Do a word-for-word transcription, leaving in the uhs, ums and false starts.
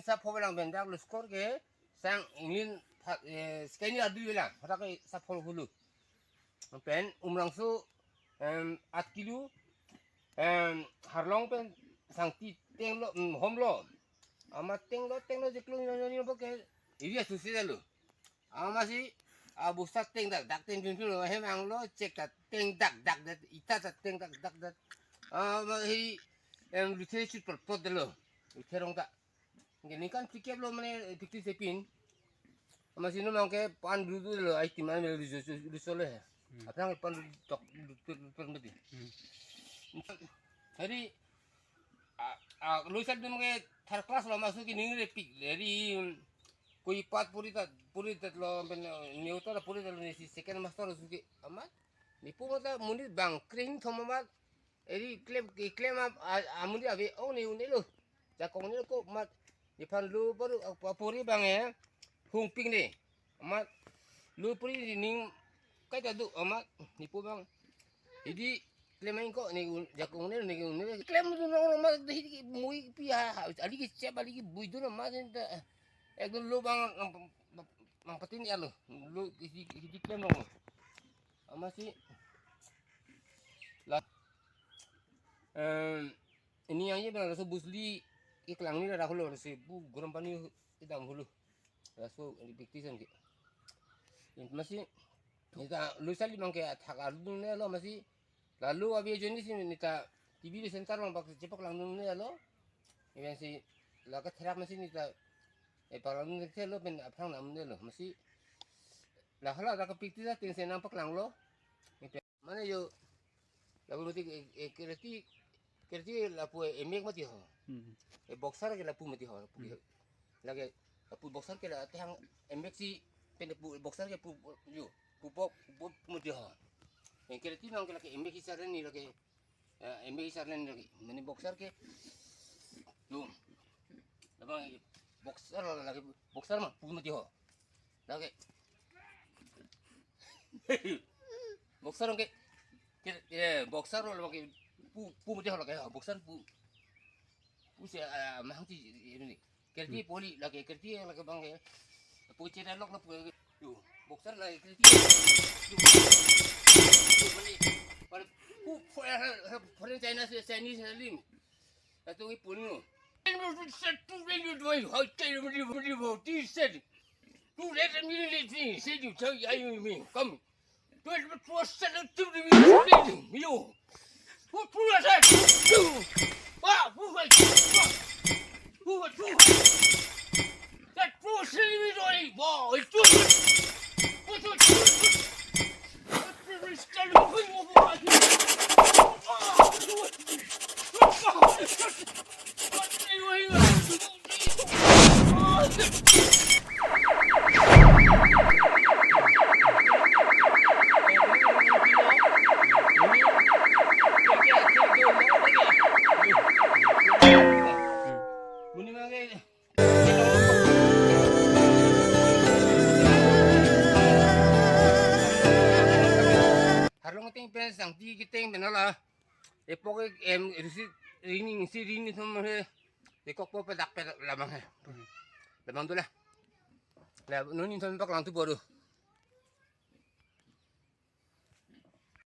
Sa pho lang pen dak luskor ke sang ingin pha-, eh, sekali adu lang, phatak ke sa pho hulu. Pen Umrangso, em, at kilo, em, Harlong pen Sangti tenglo, em, homlo. Amat tenglo, tenglo jiklo nyo nyo nyo ke area susi dalo. Amatsi abusa teng dak dak teng dun dun lo, hem anglo chek ta teng dak dak dat, ita ta teng dak dak dat. Amatsi, em, luthe chut pot pot dalo. Luthe rong ta. Ningkan phlikep lo mane, eh, phlikti sepin. Amatsi no mangke pan du du lo, ai timan me du du du sole. Hmm. Aphrang pan du tok du du du mati. Hmm. Hari, a, a, lo sat dum ke third class lo, amatsi ke ning repik. Hari, koi pat puri tat, puri tat lo pen, eh, neuta puri tat lo, nesi second master lo suke. Amat, nepu mata monit bang kring thom amat. Hari klem, klem ap, a, amonit ave ong ne un-e lo. Jakong ne ko mat, nephan lo paru, a, puri bang, eh, hung ping ne. Amat lo puri ning kai ta do amat nepu bang. Hidi klem ingko ne un-, jakong ne ne un-e. Klem dun rong amat hidi mui pi ha, ha, ali ke chep ali ke bui dun amat ta. Ekdom lo bang nang, nang patin ya lo. Lo hidi, hidi klem rong. Amatsi la, em, ini yang ye bang laso busli iklang ni la rahul laso bu gorom pani idam hulu. Laso repetition ke. Amatsi neta lo sali bang ke athak ardu ne lo amatsi. Lalu abi joni si neta T V di center bang bak chepak lang dun ne lo. Iben si la ka therak amatsi neta, eh, pak lang dun ne lo pen aphrang nam ne lo. Amatsi la hala la ka pikti ta ting se nang pak lang lo. Mane yo, lapu mati, eh, eh, kereti, kereti lapu, eh, emek mati ho. Hmm. Eh, boxer ke lapu mati ho, lapu ke. Hmm. Lake, lapu boxer ke la tehang emek si pen lapu boxer ke pu, yo, pu pok, pu, pu mati ho. Eh, kereti nang ke lake emek si saren ni lake, eh, emek si saren ni lake. Mane boxer ke, yo, labang boxer lake, boxer ma pu mati ho. Lake. Boxer ke, ke, eh, boxer lo ke pu, pu mati ho lake, boxer pu. Pu se, ah, mahang ti, ini. Kereti poli lake, kereti lake bang ke. Pu chena lok lo pu. Yo, boxer lake kereti. Yo. Yo, mane, mane, pu, pu, eh, eh, foreign China se, Chinese lim. Atu ngi punu. Set tu le yu doi, hoi te yu di, di, di, di, set. Tu le te mi le ti, se ju chau ya yu mi. Come. Tu le tu set tu di mi, di, di, mi yo. Tu, tu le set. Tu. Wa, tu le. Wa. Tu, tu. Set tu se mi doi. Wa, tu. Tu, tu, tu. Harlong ateng pen Sangti keteng pen hala. Epok em, risi ring ning si ring ni thom he. Ekok po pedak pedak labang he. Labang tu la. La nuni thom pak lang tu boru.